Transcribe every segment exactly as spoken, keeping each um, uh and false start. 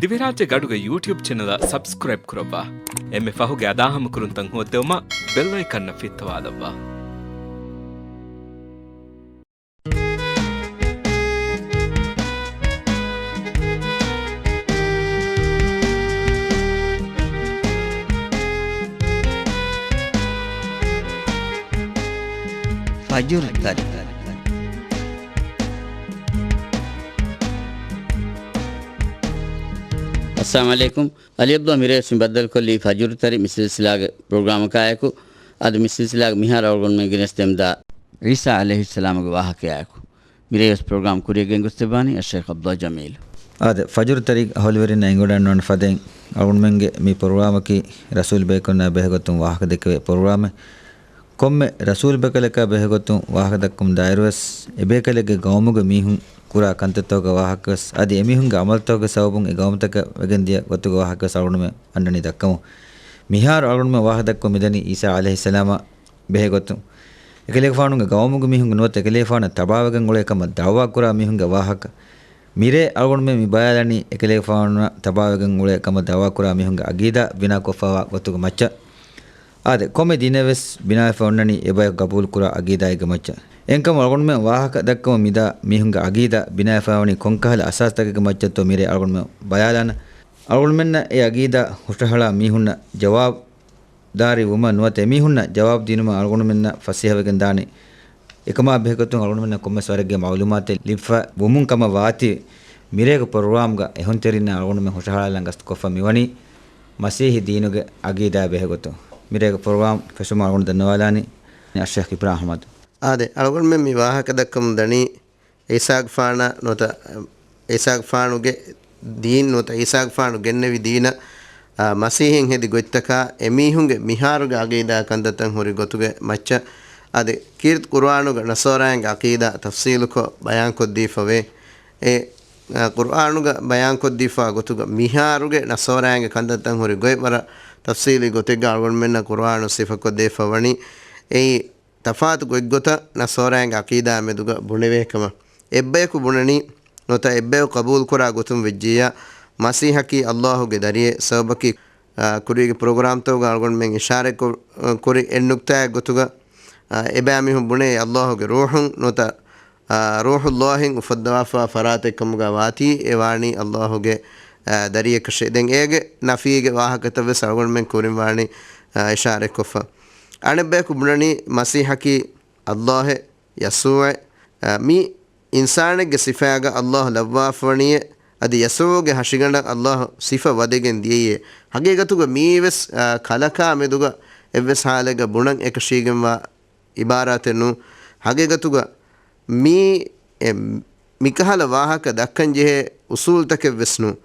ދިވެހިރާއްޖޭގެ އަޑުގެ ޔޫޓިއުބް ޗެނަލަށް ސަބްސްކްރައިބް ކުރައްވާ. އެންމެ ފަހުގެ އަދާހަމަކުރުންތައް ހޯއްދެވުމަށް ބެލް އައިކަންއަށް ފިއްތަވާލައްވާ. ފަޖުރު ތަރި. އައްސަލާމު ޢަލައިކުމް. އަލީ ޢަބްދުﷲ މިރޭ ވެސް މި ބައްދަލުކޮށްލީ ފަޖުރު ތަރި މި ސިލްސިލާގެ ޕްރޮގްރާމަކާއެކު. އަދި މި ސިލްސިލާގެ މިހާރު އަޅުގަނޑުމެން ގެނެސްދެމުންދާ ޢީސާ ޢަލައިހިއްސަލާމުގެ ވާހަކަޔާއެކު. މިރޭ ވެސް ޕްރޮގްރާމް ކުރިއަށް ގެންގޮސްދެއްވާނީ އައްޝައިޚް ޢަބްދުﷲ ޖަމީލް. އާދެ، ފަޖުރު ތަރި އަހުލުވެރިންނަށް އެނގިވަޑައިގަންނަވާނެ ފަދައިން އަޅުގަނޑުމެންގެ މި ޕްރޮގްރާމަކީ ރަސޫލް ބޭކަލުންނާ ބެހޭގޮތުން ވާހަކަ ދެއްކެވޭ ޕްރޮގްރާމެއް. ކޮންމެ ރަސޫލް ބޭކަލަކާ ބެހޭގޮތުން ވާހަކަދައްކަމުން ދާއިރުވެސް، އެބޭކަލެއްގެ ގައުމުގެ މީހުން ކުރާ ކަންތައްތަކުގެ ވާހަކަވެސް، އަދި އެމީހުންގެ ޢަމަލުތަކުގެ ސަބަބުން އެ ގައުމުތަކަށް ވެގެންދިޔަ ގޮތުގެ ވާހަކަވެސް އަޅުގަނޑުމެން އަންނަނީ ދައްކަމުން. މިހާރު އަޅުގަނޑުމެން ވާހަކަދައްކަމުން މިދަނީ ޢީސާ ޢަލައިހިއްސަލާމާ ބެހޭގޮތުން، އެކަލޭގެފާނުގެ ގައުމުގެ މީހުން ނުވަތަ އެކަލޭގެފާނަށް ތަބާވެގެން އުޅޭ ކަމަށް ދަޢުވާ ކުރާ މީހުންގެ ވާހަކަ. މިރޭ އަޅުގަނޑުމެން މި ބަޔާލަނީ އެކަލޭގެފާނުންނަށް ތަބާވެގެން އުޅޭ ކަމަށް ދަޢުވާ ކުރާ މީހުންގެ ޢަގީދާ ބިނާކޮށްފައިވާ ގޮތުގެ މައްޗަށް. އާދެ، ކޮންމެ ދީނެއް ވެސް ބިނާވެފަ އޮންނަނީ އެބަޔަކު ގަބޫލުކުރާ ޢަގީދާއެއްގެ މައްޗަށް. އެހެންކަމުން އަޅުގަނޑުމެން ވާހަކަ ދައްކަމުން މިދާ މީހުންގެ ޢަގީދާ ބިނާވެފައިވަނީ ކޮންކަހަލަ އަސާސްތަކެއްގެ މައްޗަށްތޯ މިރޭ އަޅުގަނޑުމެން ބަޔާލާނަން. އަޅުގަނޑުމެންނަށް އެ ޢަގީދާ ހުށަހަޅާ މީހުންނަށް ޖަވާބު ދާރީ ވުމަށް ނުވަތަ އެމީހުންނަށް ޖަވާބު ދިނުމަށް އަޅުގަނޑުމެންނަށް ފަސޭހަވެގެން ދާނީ. އެކަމާ ބެހޭގޮތުން އަޅުގަނޑުމެންނަށް ކޮންމެސް ވަރެއްގެ މަޢުލޫމާތެއް ލިބިފަ ވުމުން ކަމަށް ވާތީ، މިރޭގެ ޕްރޮގްރާމްގަ އެހުންތެރިންނާ އަޅުގަނޑުމެން ހުށަހަޅާލަން ގަސްތުކޮށްފަ މިވަނީ މަސީޙީ ދީނުގެ ޢަގީދާ ބެހޭގޮތުން. މިރޭގެ ޕްރޮގްރާމް ފެށުމަށް އަޅުގަނޑު ދަންނަވާލާނީ އައްޝައިޚް އިބްރާހިމް އަޙްމަދު. އާދެ، އަޅުގަނޑުމެން މި ވާހަކަ ދައްކަމުން ދަނީ، ޢީސާގެފާނާ ނުވަތަ ޢީސާގެފާނުގެ ދީން ނުވަތަ ޢީސާގެފާނު ގެންނެވި ދީނަށް، އާ، މަސީޙީން ހެދި ގޮތްތަކާ އެމީހުންގެ މިހާރުގެ ޢަގީދާ ކަންތައްތައް ހުރި ގޮތުގެ މައްޗަށް. އަދި ކީރިތި ޤުރުއާނުގަ ނަޞާރާއިންގެ ޢަޤީދާ ތަފްޞީލުކޮށް ބަޔާންކޮށްދީފަވޭ. އެ، އާ، ޤުރުއާނުގަ ބަޔާންކޮށްދީފާ ގޮތުގަ މިހާރުގެ ނަޞާރާއިންގެ ކަންތައްތައް ހުރި ގޮތް ވަރަށް ތަފްޞީލީ ގޮތެއްގަ އަޅުގަނޑުމެންނަށް ޤުރުއާނު ސިފަކޮށްދީފަ ވަނީ. އެއީ، ތަފާތު ގޮތްގޮތަށް ނަޞާރާއިންގެ ޢަޤީދާ މެދުގަ ބުނެވޭ ކަމަށް. އެއްބަޔަކު ބުނަނީ، ނުވަތަ އެއްބަޔަކު ޤަބޫލުކުރާ ގޮތުން ވެއްޖިއްޔާ، މަސީޙަކީ ﷲ ގެ ދަރިއެއް. ސަބަބަކީ، އާ، ކުރީގެ ޕްރޮގްރާމްތަކުގަ އަޅުގަނޑުމެން އިޝާރަތް ކުރި އެއް ނުކްތާއެއް ގޮތުގަ، އާ، އެބައިމީހުން ބުނޭ ﷲ ގެ ރޫޙުން ނުވަތަ، އާ، ރޫޙުﷲ އިން އުފައްދަވާފާ ފަރާތެއް ކަމުގަ ވާތީ އެ ވާނީ ﷲ ގެ، އާ، ދަރިއެއްކަށޭ. ދެން އޭގެ ނަފީގެ ވާހަކަތައް ވެސް އަޅުގަނޑުމެން ކުރިން ވާނީ، އާ، އިޝާރަތްކޮށްފަ. އަނެއްބަޔަކު ބުނަނީ މަސީޙަކީ ﷲ އެއް، ޔަސޫޢެއް، އާ، މި އިންސާނެއްގެ ސިފާގަ ﷲ ލައްވާފަވަނީއޭ، އަދި ޔަސޫޢުގެ ހަށިގަނޑަށް ﷲ ސިފަ ވަދެގެން ދިޔައީއޭ. ހަގީގަތުގަ މިއީވެސް، އާ، ކަލަކާ މެދުގަ އެއްވެސް ޙާލެއްގަ ބުނަން އެކަށީގެންވާ ޢިބާރާތެއް ނޫން. ހަގީގަތުގަ މީ އެ މިކަހަލަ ވާހަކަ ދައްކަން ޖެހޭ އުޞޫލުތަކެއް ވެސް ނޫން.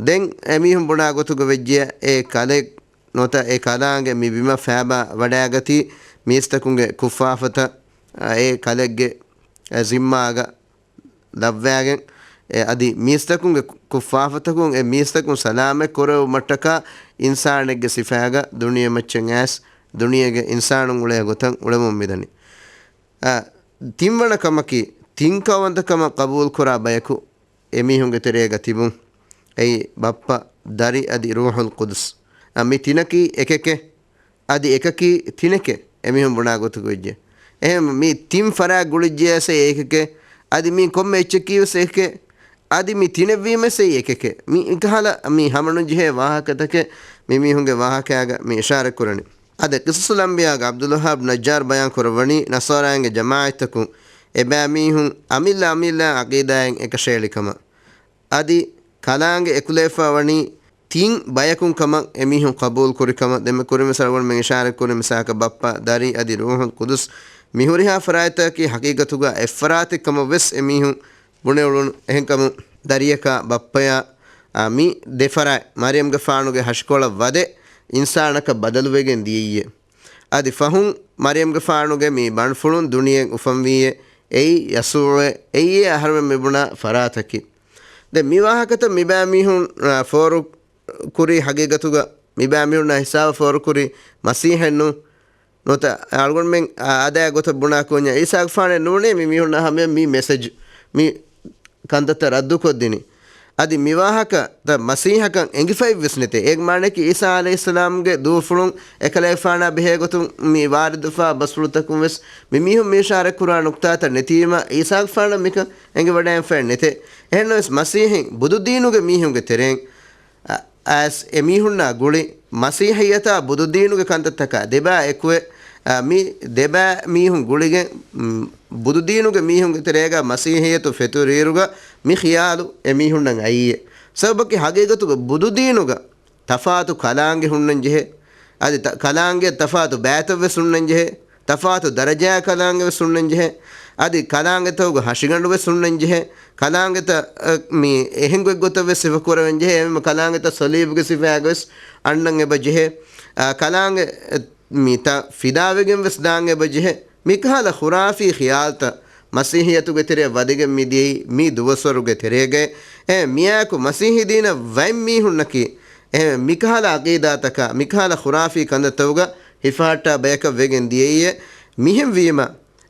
ދެން އެމީހުން ބުނާ ގޮތުގަ ވެއްޖެޔާ، އެ ކަލެއް ނުވަތަ އެ ކަލާނގެ މި ބިމަށް ފައިބާ ވަޑައިގަތީ މީސްތަކުންގެ ކުށްފާފަތައް، އެ ކަލެއްގެ، އެ ޒިންމާގަ ލައްވައިގެން، އެ އަދި މީސްތަކުންގެ ކު-، ކުށްފާފަތަކުން އެ މީސްތަކުން ސަލާމަތް ކުރެވުމަށްޓަކާ އިންސާނެއްގެ ސިފައިގަ ދުނިޔެމައްޗަށް އައިސް، ދުނިޔޭގެ އިންސާނުން އުޅޭ ގޮތަށް އުޅެމުން މިދަނީ. އަ، ތިންވަނަ ކަމަކީ، ތިން ކައުވަންތަކަމަށް ޤަބޫލުކުރާ ބަޔަކު އެމީހުންގެ ތެރޭގަ ތިބުން. އެއީ، ބައްޕަ، ދަރި އަދި ރޫޙުލް ޤުދުސް. އަ، މި ތިނަކީ އެކެކޭ. އަދި އެކަކީ ތިނެކޭ، އެމީހުން ބުނާ ގޮތުގަ ވެއްޖެ. އެހެން މި ތިން ފަރާތް ގުޅިއްޖެޔަސް އެއީ އެކެކޭ. އަދި މި ކޮންމެ އެއްޗަކީވެސް އެކެކޭ. އަދި މި ތިނެއްވީމަސް އެއީ އެކެކޭ. މި އެކަހަލަ މި ހަމަނުޖެހޭ ވާހަކަތަކެއް މި މީހުންގެ ވާހަކައިގަ މި އިޝާރަތް ކުރަނީ. އަދި ޤިޞަޞުލް އަންބިޔާގަ ޢަބްދުލް ވައްހާބް ނައްޖާރު ބަޔާން ކުރައްވަނީ ނަޞާރާއިންގެ ޖަމާޢަތްތަކުން އެބައިމީހުން އަމިއްލަ އަމިއްލަ ޢަޤީދާއިން އެކަށޭޅި ކަމަށް. އަދި ކަލާނގެ އެކުލެވިފަ ވަނީ ތިން ބަޔަކުން ކަމަށް އެމީހުން ޤަބޫލު ކުރި ކަމަށް ދެންމެ ކުރިން ވެސް އަޅުގަނޑުމެން އިޝާރަތް ކުރި މިސާލަކަށް ބައްޕަ، ދަރި އަދި ރޫޙުލް ޤުދުސް މި ހުރިހާ ފަރާތްތަކަކީ ޙަޤީޤަތުގަ އެއްފަރާތެއް ކަމަށް ވެސް އެމީހުން ބުނެ އުޅުނު. އެހެންކަމުން ދަރިޔަކާ ބައްޕަޔާ، އާ، މި ދެ ފަރާތް މަރިޔަމްގެފާނުގެ ހަށިކޮޅަށް ވަދެ އިންސާނަކަށް ބަދަލުވެގެން ދިޔައީއޭ. އަދި ފަހުން މަރިޔަމްގެފާނުގެ މި ބަނޑުފުޅުން ދުނިޔެއިން އުފަންވީއޭ. އެއީ ޔަސޫޢޭ. އެއީ އަހަރުމެން މިބުނާ ފަރާތަކީ. ދެން މި ވާހަކަތައް މިބައިމީހުން، އާ، ފޯރު ކުރީ ޙަޤީޤަތުގަ މިބައިމީހުންނާ ހިސާބަށް ފޯރުކުރީ މަސީޙެއްނު. ނުވަތަ އަޅުގަނޑުމެން އާދަޔާ ގޮތަށް ބުނާ ކުންޏާ ޢީސާގެފާނެއް ނޫނޭ މި މީހުންނާ ހަމަޔަށް މި މެސެޖް، މި ކަންތައްތައް ރައްދުކޮށްދިނީ. އަދި މިވާހަކަ މަސީހަކަށް އެނގިފައިވެސް ނެތޭ. އޭގެ މާނައަކީ އީސާ ޢަލައިހިއްސަލާމްގެ ދޫފުޅުން އެކަލޭގެފާނާ ބެހޭގޮތުން މި ވާރިދުވެފާ ބަސްފުޅުތަކުން ވެސް މި މީހުން މި އިޝާރަތްކުރާ ނުކުތާތައް ނެތީމަ، އީސާގެފާނަށް މިކަން އެނގިވަޑައިގެންފައެއް ނެތޭ. އެހެންނަމަވެސް މަސީހީން ބުދުދީނުގެ މީހުންގެ ތެރެއިން އަ، އައިސް އެމީހުންނާ ގުޅި މަސީޙިއްޔަތާ ބުދުދީނުގެ ކަންތައްތަކާ ދެބާ އެކުވެ، އަ، މި ދެބާ މީހުން ގުޅިގެން، މް، ބުދުދީނުގެ މީހުންގެ ތެރޭގަ މަސީޙިއްޔަތު ފެތުރިއިރުގަ މި ޚިޔާލު އެމީހުންނަށް އައީއޭ. ސަބަބަކީ ހަގީގަތުގަ ބުދުދީނުގަ ތަފާތު ކަލާނގެ ހުންނަންޖެހޭ. އަދި ތަ-، ކަލާނގެ ތަފާތު ބައިތައްވެސް ހުންނަންޖެހޭ. ތަފާތު ދަރަޖާ ކަލާނގެވެސް ހުންނަންޖެހޭ. އަދި ކަލާނގެތަކުގެ ހަށިގަނޑުވެސް ހުންނަންޖެހޭ. ކަލާނގެތައް، އަ، މި އެހެން ގޮތްގޮތަށްވެސް ސިފަކުރެވެންޖެހޭ. އެހެންވީމަ ކަލާނގެތައް ޞަލީބުގެ ސިފައިގަވެސް އަންނަން އެބަޖެހޭ. އަ، ކަލާނގެ، އަ، މި ތައް ފިދާވެގެންވެސް ދާން އެބަޖެހޭ. މިކަހަލަ ޚުރާފީ ޚިޔާލުތައް މަސީޙިއްޔަތުގެ ތެރެއަށް ވަދެގެން މިދިޔައީ މި ދުވަސްވަރުގެ ތެރޭގައި. އެ މިއާއެކު މަސީޙީ ދީނަށް ވައިން މީހުންނަކީ އެހެން މިކަހަލަ ޢަޤީދާތަކާ، މިކަހަލަ ޚުރާފީ ކަންތައްތަކުގަ ހިފަހައްޓާ ބަޔަކަށް ވެގެން ދިޔައީއޭ. މިހެންވީމަ،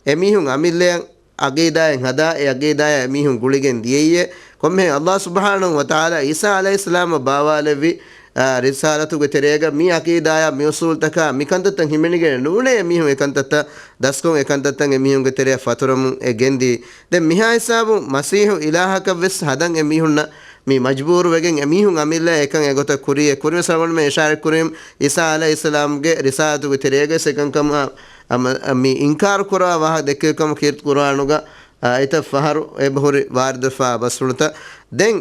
އެމީހުން އަމިއްލަޔަށް ޢަޤީދާއެއް ހަދާ، އެ ޢަޤީދާޔާ އެމީހުން ގުޅިގެން ދިޔައީއޭ. ކޮންމެހެން ﷲ ސުބްޙާނަހޫ ވަތަޢާލާ ޢީސާ ޢަލައިހިއްސަލާމަށް ބާވާލެއްވި، އާ، ރިސާލަތުގެ ތެރޭގަ މި ޢަޤީދާޔާ މި އުޞޫލުތަކާ މި ކަންތައްތައް ހިމެނިގެން ނޫނޭ އެމީހުން އެކަންތައްތައް ދަސްކޮށް، އެކަންތައްތައް އެމީހުންގެ ތެރެއަށް ފަތުރަމުން އެ ގެންދީ. ދެން މިހާ ހިސާބުން މަސީޙު އިލާހަކަށްވެސް ހަދަން އެމީހުންނަށް މި މަޖްބޫރު ވެގެން އެމީހުން އަމިއްލަ އެކަން އެގޮތަށް ކުރީ. އެ ކުރިންވެސް އަޅުގަނޑުމެން އިޝާރަތް ކުރީމް ޢީސާ ޢަލައިހިއްސަލާމްގެ ރިސާލަތުގެ ތެރޭގަވެސް އެކަންކަމަށް އަ، މި އިންކާރު ކުރާ ވާހަކަ ދެއްކެވި ކަމަށް ކީރިތި ޤުރުއާނުގަ، އަ، އެތައް ފަހަރު އެބަހުރި ވާރިދުވެފާ ބަސްފުޅުތައް. ދެން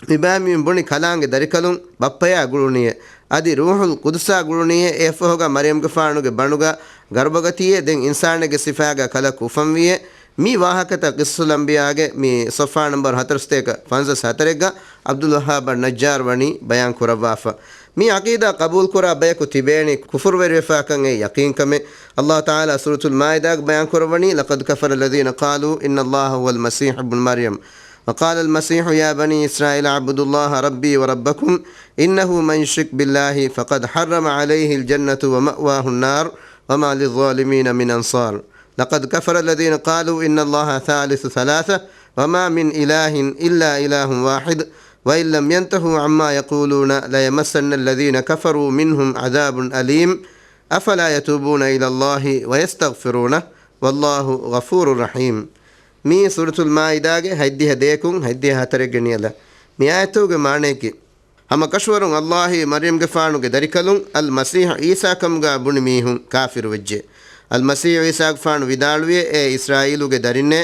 މިބައިމީހުން ބުނި ކަލާނގެ ދަރިކަލުން ބައްޕަޔާ ގުޅުނީއޭ. އަދި ރޫޙުލް ޤުދުސާ ގުޅުނީއޭ. އެއަށްފަހުގަ މަރްޔަމްގެފާނުގެ ބަނޑުގަ ގަރުބަގަތީއޭ. ދެން އިންސާނެއްގެ ސިފައިގަ ކަލަކު އުފަންވީއޭ. މި ވާހަކަތައް ޤިޞަޞުލް އަންބިޔާގެ މި ޞަފްޙާ ނަންބަރު ހަތަރުސަތޭކަ ފަންސަސް ހަތަރެއްގަ ޢަބްދުލް ވައްހާބް އައްނައްޖާރު ވަނީ ބަޔާން ކުރައްވާފަ. މި ޢަޤީދާ ޤަބޫލުކުރާ ބަޔަކު ތިބޭނީ ކުފުރުވެރިވެފާކަން އެއީ ޔަޤީންކަމެއް. ﷲ ތަޢާލާ ސޫރަތުލް މާއިދާގަ ބަޔާން ކުރައްވަނީ، لقد كفر الذين قالوا إن الله هو المسيح ابن مريم وقال المسيح يا بني إسرائيل اعبدوا الله ربي وربكم إنه من يشرك بالله فقد حرم عليه الجنة ومأواه النار وما للظالمين من أنصار. لقد كفر الذين قالوا إن الله ثالث ثلاثة وما من إله إلا إله واحد وإن لم ينتهوا عما يقولون ليمسن الذين كفروا منهم عذاب أليم أفلا يتوبون إلى الله ويستغفرونه والله غفور رحيم. މީ ސޫރަތުލް މާއިދާގެ ހަތްދިހަ ދޭކުން ހަތްދިހަ ހަތަރެއްގެ ނިޔަލަށް. މި އާޔަތުގެ މާނަޔަކީ، ހަމަ ކަށަވަރުން ﷲ އީ މަރްޔަމްގެފާނުގެ ދަރިކަލުން އަލްމަސީޙު ޢީސާ ކަމުގަ ބުނި މީހުން ކާފިރުވެއްޖެ. އަލްމަސީޙު ޢީސާގެފާނު ވިދާޅުވިއޭ، އޭ އިސްރާއީލުގެ ދަރިންނޭ،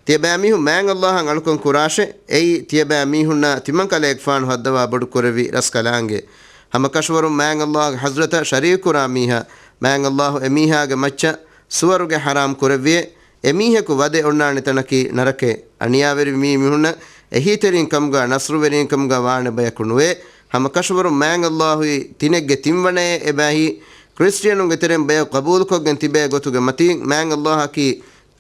ތިޔަބައިމީހުން މާތް ﷲ އަށް އަޅުކަން ކުރާށޭ. އެއީ ތިޔަބައިމީހުންނާ ތިމަން ކަލޭގެފާނު ހައްދަވާ ބޮޑު ކުރެއްވި ރަސްކަލާނގެ. ހަމަ ކަށަވަރުން މާތް ﷲ ގެ ޙަޟްރަތަށް ޝަރީކު ކުރާ މީހާ، މާތް ﷲ އެމީހާގެ މައްޗަށް ސުވަރުގެ ޙަރާމް ކުރެއްވިއޭ. އެމީހަކު ވަދެ އޮންނާނެ ތަނަކީ ނަރަކައެއް. އަނިޔާވެރި މީ މީހުންނަށް އެހީތެރިން ކަމުގަ ނަޞްރުވެރިން ކަމުގަ ވާނެ ބަޔަކު ނުވޭ. ހަމަ ކަށަވަރުން މާތް ﷲ އީ ތިނެއްގެ ތިންވަނައޭ. އެބައި ކްރިސްޓިއަނުންގެ ތެރެއިން ބަޔަކު ޤަބޫލުކޮށްގެން ތިބޭ ގޮތުގެ މަތީން މާތް ﷲ އަކީ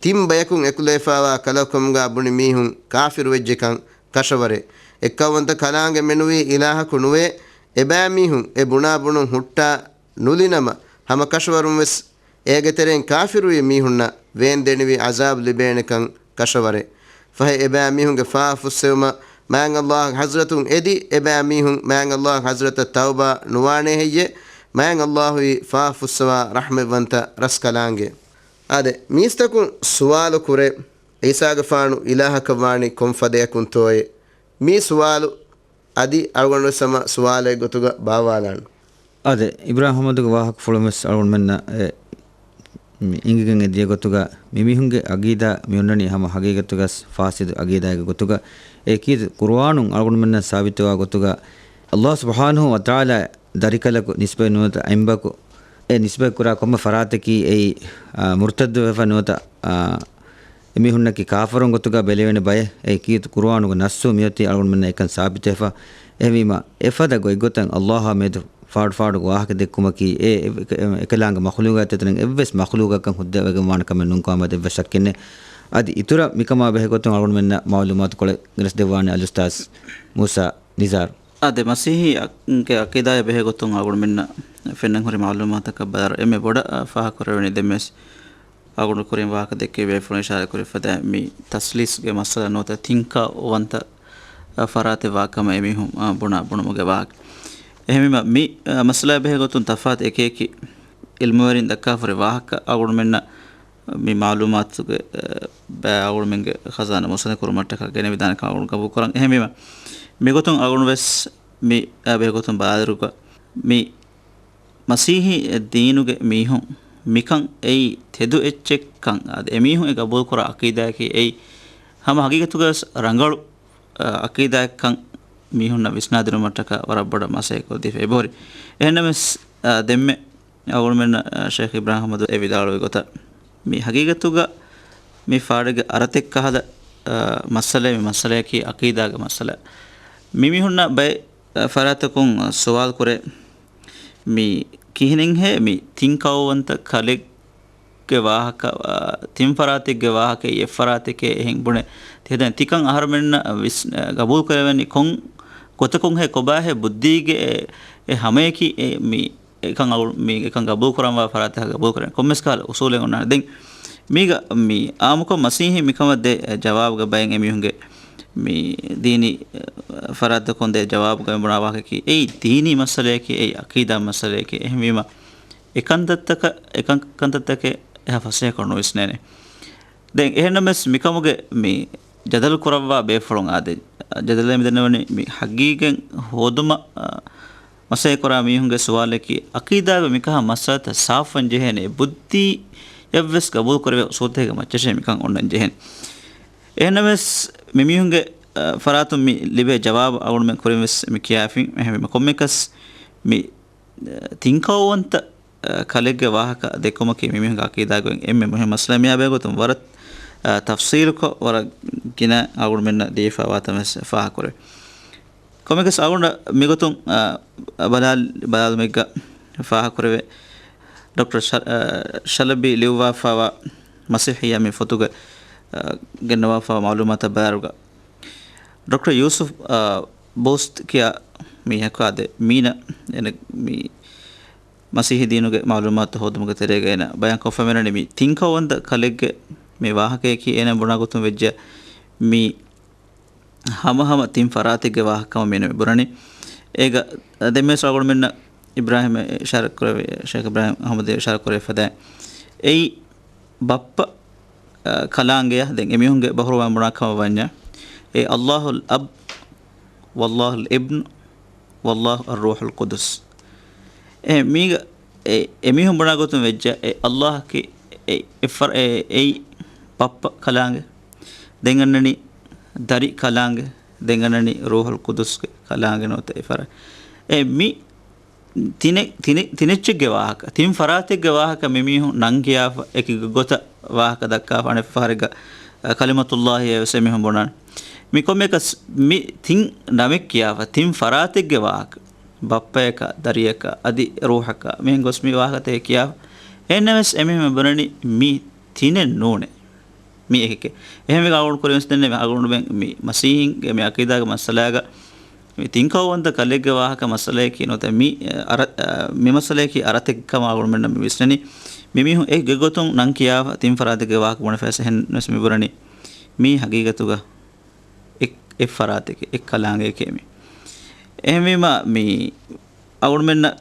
ތިން ބަޔަކުން އެކުލެވިފައިވާ ކަލަކު ކަމުގަ ބުނި މީހުން ކާފިރުވެއްޖެކަން ކަށަވަރޭ. އެއްކައުވަންތަ ކަލާނގެ މެނުވީ އިލާހަކު ނުވޭ. އެބައިމީހުން އެ ބުނާ ބުނުން ހުއްޓާ ނުލިނަމަ، ހަމަ ކަށަވަރުން ވެސް އޭގެ ތެރެއިން ކާފިރުވި މީހުންނަށް ވޭންދެނިވި ޢަޒާބު ލިބޭނެކަން ކަށަވަރޭ. ފަހެ އެބައިމީހުންގެ ފާފަ ފުއްސެވުމަށް މާތް ﷲ ގެ ޙަޟްރަތުން އެދި، އެބައިމީހުން މާތް ﷲ ގެ ޙަޟްރަތަށް ތައުބާ ނުވާނޭ ހެއްޔޭ؟ މާތް ﷲ އީ ފާފަ ފުއްސަވާ ރަޙްމަތްވަންތަ ރަސްކަލާނގެ. އާދެ، މީސްތަކުން ސުވާލު ކުރޭ، ޢީސާގެފާނު އިލާހަކަށް ވާނީ ކޮން ފަދަޔަކުންތޯއޭ؟ މީ ސުވާލު އަދި އަޅުގަނޑުވެސް ހަމަ ސުވާލެއް ގޮތުގަ ބާއްވާލާނަން. އާދެ، އިބްރާހިމް އަޙްމަދުގެ ވާހަކަފުޅުން ވެސް އަޅުގަނޑުމެންނަށް އެ، މި އިނގިގެން އެދިޔަ ގޮތުގަ، މި މީހުންގެ ޢަޤީދާ މި އޮންނަނީ ހަމަ ހަގީގަތުގަސް ފާސިދު ޢަޤީދާއެއްގެ ގޮތުގަ. އެ ކީރިތި ޤުރުއާނުން އަޅުގަނޑުމެންނަށް ސާބިތުވާ ގޮތުގަ، ﷲ ސުބްޙާނަހޫ ވަތަޢާލާ ދަރިކަލަކު ނިސްބަތް ނުވަތަ އެނބަކު އެ ނިސްބަތް ކުރާ ކޮންމެ ފަރާތަކީ އެއީ، އާ، މުރްތައްދު ވެފަ ނުވަތަ، އާ، އެމީހުންނަކީ ކާފަރުން ގޮތުގަ ބެލެވޭނެ ބައެއް. އެ ކީރިތި ޤުރުއާނުގެ ނައްޞު މިއޮތީ އަޅުގަނޑުމެންނަށް އެކަން ސާބިތުވެފަ. އެހެންވީމަ، އެފަދަ ގޮތްގޮތަށް ﷲ އާ މެދު ފާޑުފާޑުގެ ވާހަކަ ދެއްކުމަކީ، އެ، އެ، އެ، އެކަލާނގެ މަޚްލޫގާތްތަކުން އެއްވެސް މަޚްލޫގަކަށް ހުއްދަވެގެން ވާނެ ކަމެއް ނޫން ކަމަށް އެއްވެސް ޝައްކެއް ނެތް. އަދި އިތުރަށް މިކަމާ ބެހޭ ގޮތުން އަޅުގަނޑުމެންނަށް މަޢުލޫމާތުކޮޅެއް ގެނެސްދެއްވާނެ އަލްއުސްތާޛް މޫސާ ނިޒާރު. އާދެ، މަސީޙީ އަ-، ގެ ޢަޤީދާއާ ބެހޭ ގޮތުން އަޅުގަނޑުމެންނަށް ފެންނަން ހުރި މަޢުލޫމާތަކަށް ބަލާއިރު، އެންމެ ބޮޑަށް ފާހަގަކުރެވެނީ ދެންވެސް އަޅުގަނޑު ކުރިން ވާހަކަ ދެއްކެވި ބޭފުޅުން އިޝާރާތް ކުރި ފަދަ މި ތަސްލީސްގެ މައްސަލަ ނުވަތަ ތިންކައުވަންތަ، އަ، ފަރާތެއް ވާ ކަމަށް އެމީހުން، އަ، ބުނާ ބުނުމުގެ ވާހަކަ. އެހެންވީމަ، މި، އަ، މައްސަލާ ބެހޭ ގޮތުން ތަފާތު އެކި އެކި އިލްމުވެރިން ދައްކާފަ ހުރި ވާހަކަ އަޅުގަނޑުމެންނަށް މި މައުލޫމާތުގެ، އަ، ބައި އަޅުގަނޑުމެންގެ ޚަޒާނާ މުސައްނަ ކުރުމަށްޓަކާ ގެނެވިދާނެ ކަމަށް އަޅުގަނޑު ގަބޫލު ކުރަން. އެހެންވީމަ، މިގޮތުން އަޅުގަނޑު ވެސް މި، އަ، ބެހޭ ގޮތުން ބަލާލިއިރުގަ މި މަސީޙީ ދީނުގެ މީހުން މިކަން އެއީ ތެދު އެއްޗެއްކަން، އަދި އެމީހުން އެ ގަބޫލުކުރާ ޢަޤީދާއަކީ އެއީ ހަމަ ޙަޤީޤަތުގަވެސް ރަނގަޅު، އަ، ޢަޤީދާއެއްކަން މީހުންނަށް ވިސްނާދިނުމަށްޓަކާ ވަރަށް ބޮޑަށް މަސައްކަތް ކޮށްދީފަ އެބަހުރި. އެހެންނަމަވެސް، އަ، ދެންމެ އަޅުގަނޑުމެންނަށް، އަ، ޝޭޚް އިބްރާހިމް އަޙްމަދު އެ ވިދާޅުވި ގޮތަށް، މި ޙަޤީޤަތުގަ މި ފާޑެއްގެ އަރަތެއް ކަހަލަ، އަ، މައްސަލައެއް، މި މައްސަލަޔަކީ ޢަޤީދާގެ މައްސަލަ. މި މީހުންނަށް ބައެއް ފަރާތަކުން ސުވާލު ކުރޭ، މި ކިހިނެއްހޭ މި ތިން ކައުވަންތަ ކަލެއްގެ ވާހަކަ، އާ، ތިން ފަރާތެއްގެ ވާހަކަ އެއް ފަރާތެކޭ އެހެން ބުނެ. ތިހެދެން ތިކަން އަހަރުމެންނަށް ވިސް-، ގަބޫލު ކުރެވެނީ ކޮން ގޮތަކުންހޭ ކޮބާހޭ ބުއްދީގެ އެ، އެ ހަމަޔަކީ އެ މި އެކަން އަޅު-، މި އެކަން ގަބޫލު ކުރަންވާ ފަރާތަކަށް ގަބޫލު ކުރަން. ކޮންމެސް ކަހަލަ އުސޫލެއް އޮންނާނެ. ދެން މީގަ މި އާއްމުކޮށް މަސީޙީ މިކަމަށް ދޭ ޖަވާބުގަ ބައެއް އެމީހުންގެ މި ދީނީ ފަރާތަކުން ދޭ ޖަވާބުގަ މި ބުނާ ވާހަކައަކީ އެއީ ދީނީ މައްސަލައަކީ، އެއީ ޢަޤީދާ މައްސަލައަކީ. އެހެންވީމަ އެކަންތައްތަކަށް، އެކަން ކަންތައްތަކެއް އެހާ ފަސޭހަކޮށް ނުވިސްނޭނެ. ދެން އެހެންނަމަވެސް މިކަމުގެ މި ޖަދަލު ކުރައްވާ ބޭފުޅުން އާދެ، ޖަދަލެއް މިދަންނަވަނީ މި ޙަޤީޤަތް ހޯދުމަށް، އަ، މަސައްކަތްކުރާ މީހުންގެ ސުވާލަކީ، ޢަޤީދާގަ މިކަހަލަ މައްސަލަތައް ސާފުވަން ޖެހޭނެ ބުއްދީއަށްވެސް ގަބޫލުކުރެވޭ އުސޫލުތަކެއްގެ މައްޗަށޭ މިކަން އޮންނަން ޖެހޭނެ. އެހެންނަމަވެސް މި މީހުންގެ، އަ، ފަރާތުން މި ލިބޭ ޖަވާބު އަޅުގަނޑުމެން ކުރިންވެސް މި ކިޔާފިން. އެހެންވީމަ ކޮންމެއަކަސް މި ތިން ކައުވަންތަ، އަ، ކަލެއްގެ ވާހަކަ ދެއްކުމަކީ މިމީހުންގެ ޢަޤީދާގައި އެންމެ މުހިންމު މައްސަލަ. މިއާ ބެހޭގޮތުން ވަރަށް، އަ، ތަފްޞީލުކޮށް ވަރަށް ގިނަ އަޅުގަނޑުމެންނަށް ދީފަވާތަން ވެސް ފާހަގަކުރޭ. ކޮންމެއަކަސް އަޅުގަނޑަށް މިގޮތުން، އަ، ބަލާ-، ބަލާލުމެއްގަ ފާހަގަކުރެވޭ. ޑޮކްޓަރ ޝަ-، އަ، ޝަލަބީ ލިޔުއްވާފައިވާ މަސީޙިއްޔާ މި ފޮތުގަ، އަ، ގެންނަވާފައިވާ މަޢުލޫމާތަށް ބަލާއިރުގަ، ޑޮކްޓަރ ޔޫސުފް، އަ، ބޫސްޓް ކިޔާ މީހަކު އާދެ، މީނަ އޭނަ މި މަސީޙީ ދީނުގެ މަޢުލޫމާތު ހޯދުމުގެ ތެރޭގަ އޭނަ ބަޔާން ކޮށްފަ މިނަނީ މި ތިން ކައުވަންތަ ކަލެއްގެ މި ވާހަކަޔަކީ އޭނަ ބުނާ ގޮތުން ވެއްޖެ މި ހަމަހަމަ ތިން ފަރާތެއްގެ ވާހަކަ ކަމަށް މީނަ މި ބުނަނީ. އޭގަ ދެންމެވެސް އަޅުގަނޑުމެންނަށް އިބްރާހިމް އިޝާރަތް ކުރެވި، ޝޭޚް އިބްރާހިމް އަޙްމަދު އިޝާރަތް ކުރެވިފަދައިން އެއީ ބައްޕަ، އަ، ކަލާނގެޔަށް ދެން އެމީހުންގެ ބަހުރުވަން ބުނާ ކަމަށް ވަންޏާ، އެ ﷲ އަލްއަބް، ވަﷲ އަލްއިބްން، ވަﷲ އައްރޫޙުލް ޤުދުސް. އެ މީގަ އެ، އެމީހުން ބުނާ ގޮތުން ވެއްޖެ، އެ ﷲ އަކީ އެ، އެ ފަރ-، އެ، އެއީ ބައްޕަ ކަލާނގެ، ދެން އަންނަނީ ދަރި ކަލާނގެ، ދެން އަންނަނީ ރޫޙުލް ޤުދުސްގެ ކަލާނގެ ނުވަތަ އެ ފަރާ-، އެ މި ތިނެ-، ތިނެ-، ތިނެއްޗެއްގެ ވާހަކަ، ތިން ފަރާތެއްގެ ވާހަކަ މި މީހުން ނަން ކިޔާފަ، އެކި ގޮތަށް ވާހަކަ ދައްކާފަ، އަނެއް ފަހަރެއްގަ، އަ، ކަލިމަތުﷲ އޭ ވެސް އެމީހުން ބުނާނެ. މި ކޮންމެއަކަސް މި ތިން ނަމެއް ކިޔާފަ، ތިން ފަރާތެއްގެ ވާހަކަ، ބައްޕަޔަކަށް، ދަރިޔަކަށް، އަދި ރޫޙަކަށް، މިހެން ގޮސް މި ވާހަކަތަކެއް ކިޔާފަ. އެހެންނަމަވެސް އެމީހުން ބުނަނީ މި ތިނެއް ނޫނޭ. މި އެކެކޭ. އެހެންވެ އަޅުގަނޑު ކުރިންވެސް ދެންނެވި އަޅުގަނޑުމެން މި މަސީޙީންގެ މި ޢަޤީދާގެ މައްސަލާގަ މި ތިން ކައުވަންތަ ކަލެއްގެ ވާހަކަ މައްސަލައަކީ ނުވަތަ މި، އަރަ-، މި މައްސަލައަކީ އަރަތެއް ކަމަށް އަޅުގަނޑުމެންނަށް މި ވިސްނަނީ. މި މީހުން އެ ގެ ގޮތުން ނަން ކިޔާފަ ތިން ފަރާތެއްގެ ވާހަކަ ބުނެފައިސް އެހެންވެސް މި ބުނަނީ މީ ހަގީގަތުގަ އެއް، އެއް ފަރާތެކޭ، އެއް ކަލާނގެއެކޭ މީ. އެހެންވީމަ މި އަޅުގަނޑުމެންނަށް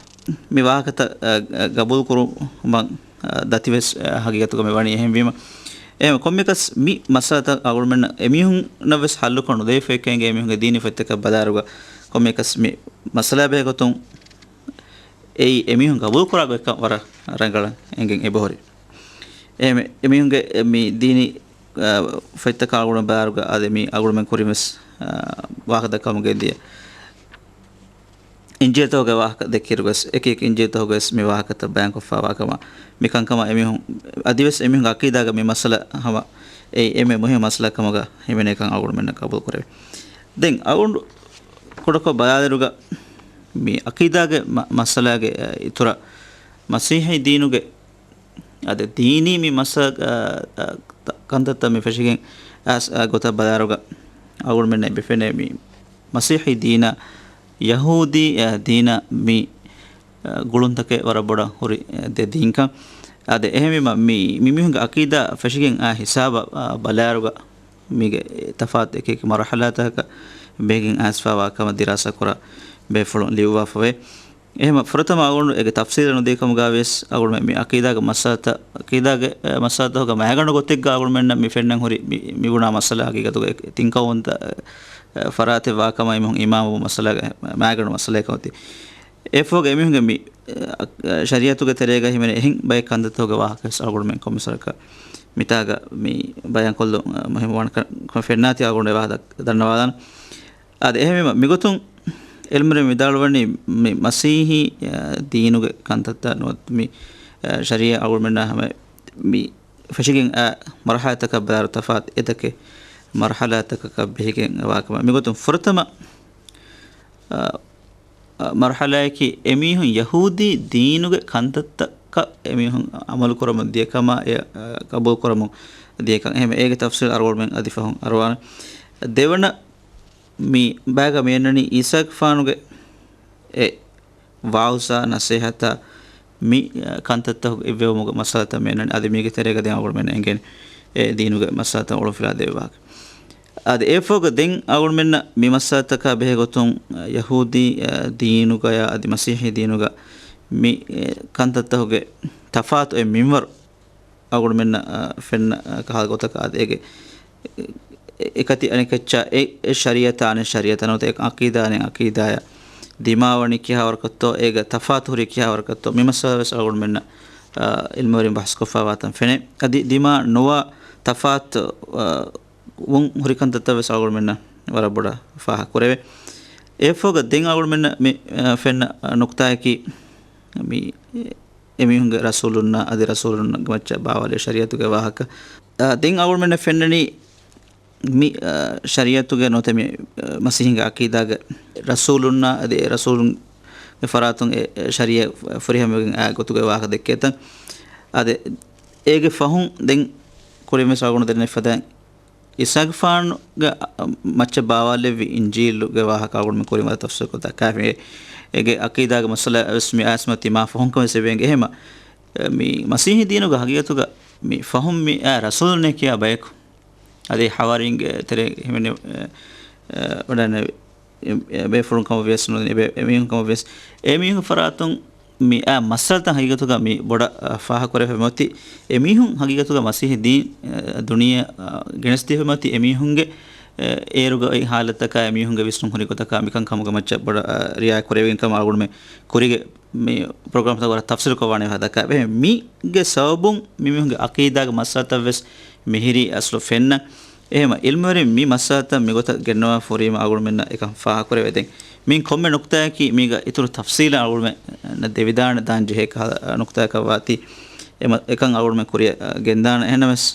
މި ވާހަކަތައް، އަ، އަ، ގަބޫލު ކުރުމަށް، އަ، ދަތިވެސް، އަ، ހަގީގަތުގަ މި ވަނީ. އެހެންވީމަ، އެހެން ކޮންމެއަކަސް މި މައްސަލަތައް އަޅުގަނޑުމެންނަށް އެމީހުންނަށްވެސް ހައްލުކޮށް ނުދެވިފައެކޭ އިނގޭ އެމީހުންގެ ދީނީ ފޮތްތަކަށް ބަލާއިރުގަ ކޮންމެއަކަސް މި މައްސަލާ ބެހޭގޮތުން އެއީ އެމީހުން ގަބޫލުކުރާ ގޮތްކަން ވަރަށް ރަނގަޅަށް އެނގެން އެބަހުރި. އެ މި-، އެމީހުންގެ މި ދީނީ، އަ، ފޮތްތަކާ އަޅުގަނޑު ބަލާއިރުގަ އަދި މި އަޅުގަނޑުމެން ކުރިންވެސް، އަ، ވާހަކަ ދައްކަމުން ގެންދިޔަ އިންޖީލުތަކުގެ ވާހަކަ ދެއްކިއިރުވެސް، އެކި އެކި އިންޖީލުތަކުގަވެސް މި ވާހަކަތައް ބަޔާންކޮށްފައިވާ ކަމަށް، މި ކަންކަމަށް އެމީހުން އަދިވެސް އެމީހުންގެ ޢަޤީދާގަ މި މައްސަލަ ހަމަ އެއީ އެންމެ މުހިންމު މައްސަލަ ކަމުގަ ހިމެނޭކަން އަޅުގަނޑުމެންނަށް ޤަބޫލު ކުރެވޭ. ދެން އަޅުގަނޑު ކުޑަކޮށް ބަލާލިއިރުގަ މި ޢަޤީދާގެ މަ-، މައްސަލާގެ، އަ، އިތުރަށް މަސީޙީ ދީނުގެ އަދި ދީނީ މި މައްސަލަ، އަ، އަ، ތަ-، ކަންތައްތައް މި ފެށިގެން އައިސް، އަ، ގޮތަށް ބަލާއިރުގަ އަޅުގަނޑުމެންނަށް އެބަ ފެނޭ މި މަސީޙީ ދީނާ ޔަހޫދީ، އަ، ދީނާ މި، އަ، ގުޅުންތަކެއް ވަރަށް ބޮޑަށް ހުރި، އަ، ދެ ދީންކަން. އަދި އެހެންވީމަ މި، މި މީހުންގެ ޢަޤީދާ ފެށިގެން އާ ހިސާބަށް، އަ، ބަލާއިރުގަ މީގެ ތަފާތު އެކި އެކި މަރުޙަލާތަކަކަށް ބެހިގެން އައިސްފާވާ ކަމަށް ދިރާސާކުރާ ބޭފުޅުން ލިޔުއްވާފަވޭ. އެހެމަ ފުރަތަމަ އަޅުގަނޑު އޭގެ ތަފްސީލަށް ނުދީ ކަމުގަ ވިޔަސް އަޅުގަނޑު މި އަޤީދާގެ މައްސަލަތައް، އަޤީދާގެ، އެ، މައްސަލަތަކުގަ މައިގަނޑު ގޮތެއްގަ އަޅުގަނޑުމެންނަށް މި ފެންނަން ހުރި މި، މި ބުނާ މައްސަލަ ހަގީގަތުގަ ތިން ޤައުމުން ދަ-، އެ، ފަރާތެއް ވާ ކަމަށް އެމީހުން އިމާމު މައްސަލަގެ މައިގަނޑު މައްސަލައެއް ކަމަށް ތި. އެއަށްފަހުގަ އެމީހުންގެ މި، އެ، ޝަރީޢަތުގެ ތެރޭގަ ހިމެނޭ އެހެން ބައެއް ކަންތައްތަކުގެ ވާހަކަ ވެސް އަޅުގަނޑުމެން ކޮންމެސް ވަރަކަށް މިތާގަ މި ބަޔާންކޮށްލުން، އެ، މުހިއްމުވާނެ ކަން ފެންނާތީ އަޅުގަނޑު އެ ވާހަކަ ދަންނަވާލާނަން. އާދެ، އެހެންވީމަ މިގޮތުން އިލްމުވެރިން ވިދާޅުވަނީ މި މަސީޙީ، އެ، ދީނުގެ ކަންތައްތައް ނުވަތަ މި، އެ، ޝަރީޢަތް އަޅުގަނޑުމެންނާ ހަމަ މި ފެށިގެން އާ މަރުޙަލާތަކަށް ބަލާއިރު ތަފާތު އެތަކެއް މަރުޙަލާތަކަކަށް ބެހިގެން ވާކަމަށް. މިގޮތުން ފުރަތަމަ، އަ، އަ، މަރުޙަލާއަކީ އެމީހުން ޔަހޫދީ ދީނުގެ ކަންތައްތަކަށް އެމީހުން ޢަމަލު ކުރަމުން ދިޔަ ކަމާ، އެ، އަ، ޤަބޫލު ކުރަމުން ދިޔަ ކަން. އެހެން އޭގެ ތަފްސީލް އަޅުގަނޑުމެން އަދި ފަހުން އަރުވާނެ. ދެވަނަ މި ބައިގަ މި އަންނަނީ އީސާގެފާނުގެ އެ ވަޢުޒާ ނަޞޭޙަތާ މި، އަ، ކަންތައްތަކުގެ އިއްވެވުމުގެ މައްސަލަތައް މި އަންނަނީ. އަދި މީގެ ތެރޭގަ ދެން އަޅުގަނޑުމެންނަށް އެނގޭނެ އެ ދީނުގެ މައްސަލަތައް އޮޅުންފިލާ ދެއްވާކަށް. އަދި އެއަށްފަހުގަ ދެން އަޅުގަނޑުމެންނަށް މި މައްސަލަތަކާ ބެހޭ ގޮތުން، އަ، ޔަހޫދީ، އަ، ދީނުގަޔާ އަދި މަސީޙީ ދީނުގަ މި، އެ، ކަންތައްތަކުގެ ތަފާތު އެއް މިންވަރު އަޅުގަނޑުމެންނަށް، އަ، ފެންނަ، އަ، ކަހަލަ ގޮތަކަށް އާދެ އޭގެ އެ، އެކަތި އަނެކައްޗާ އެ، އެ ޝަރީޢަތާ އަނެއް ޝަރީޢަތާ ނުވަތަ އެ ޢަޤީދާ އަނެއް ޢަޤީދާޔާ ދިމާވަނީ ކިހާވަރަކަށްތޯ، އޭގަ ތަފާތު ހުރީ ކިހާވަރަކަށްތޯ، މި މައްސަލަ ވެސް އަޅުގަނޑުމެންނަށް، އަ، ޢިލްމުވެރިން ބަހުސްކޮށްފާވާތަން ފެނޭ. އަދި ދިމާ ނުވާ ތަފާތު، އަ، ވުން ހުރި ކަންތައްތައް ވެސް އަޅުގަނޑުމެންނަށް ވަރަށް ބޮޑަށް ފާހަގަ ކުރެވޭ. އެއަށްފަހުގަ ދެން އަޅުގަނޑުމެންނަށް މި، އަ، ފެންނަ، އަ، ނުކުތާއަކީ މި، އެމީހުންގެ ރަސޫލުންނާ އަދި ރަސޫލުންގެ މައްޗަށް ބާވާލެއްވި ޝަރީޢަތުގެ ވާހަކަ. އަ، ދެން އަޅުގަނޑުމެންނަށް ފެންނަނީ މި، އަ، ޝަރީޢަތުގެ ނުވަތަ މި، އަ، މަސީޙީންގެ ޢަޤީދާގެ ރަސޫލުންނާ އަދި އެ ރަސޫލުންގެ ފަރާތުން އެ، އެ ޝަރީޢަތް ފުރިހަމަވެގެން އާ ގޮތުގެ ވާހަކަ ދެއްކޭތަން. އަދި އޭގެ ފަހުން ދެން ކުރިން ވެސް އަޅުގަނޑު ދެންނެވި ފަދައިން އީސާގެފާނުގެ މައްޗަށް ބާވާލެއްވި އިންޖީލުގެ ވާހަކަ އަޅުގަނޑުމެން ކުރިން ވަރަށް ތަފްސީލުކޮށް ދައްކާފި. އޭގެ ޢަޤީދާގެ މައްސަލަ ވެސް މި އައިސްމަ ތިމާ ފަހުން ކަމެއް ސެބެންގެ. އެހެމަ، މި މަސީޙީ ދީނުގެ ހަގީގަތުގަ މި ފަހުން މި އާ ރަސޫލުންނޭ ކިޔާ ބަޔަކު. އަދި ޙަވާރީންގެ ތެރޭ ހިމެނި، އެ، އެ، ވަޑަން އެ، އެ، ބޭފުޅުން ކަމަށް ވިޔަސް ނުވަތަ އެ ބޭ-، އެމީހުން ކަމަށް ވިޔަސް، އެމީހުން ފަރާތުން މި އާ މައްސަލަތައް ހަގީގަތުގަ މި ބޮޑަށް، އަ، ފާހަގަކުރެވޭ މިއޮތީ، އެމީހުން ހަގީގަތުގަ މަސީޙީ ދީން، އަ، ދުނިޔެ، އަ، ގެނެސްދިޔަ މިއޮތީ އެމީހުންގެ، އެ، އޭރުގަ އޮތް ޙާލަތަކާ އެމީހުންގެ ވިސްނުން ހުރި ގޮތަކާ މިކަން ކަމުގެ މައްޗަށް ބޮޑަށް، އަ، ރިޢާޔަތް ކުރެވިގެން ކަމަށް އަޅުގަނޑުމެން ކުރީގެ މި ޕްރޮގްރާމްތައް ވަރަށް ތަފްސީލުކޮށް ވާނެ ދައްކާ. އެހެން މީގެ ސަބަބުން މި މީހުންގެ ޢަޤީދާގެ މައްސަލަތައް ވެސް މިހިރީ އަސްލު ފެންނަ. އެހެމަ ޢިލްމުވެރިން މި މައްސަލަތައް މިގޮތަށް ގެންނަވާ ފުރީމަ އަޅުގަނޑުމެންނަށް އެކަން ފާހަގަކުރެވޭ. ދެން މި ކޮންމެ ނުކުތާއަކީ މީގަ އިތުރު ތަފްސީލަށް އަޅުގަނޑުމެންނަށް ދެވިދާނެ ދާން ޖެހޭ ކަހަލަ ނުކުތާއަކަށް ވާތީ، އެމަ-، އެކަން އަޅުގަނޑުމެން ކުރިއަށް ގެންދާނެ. އެހެންނަމަވެސް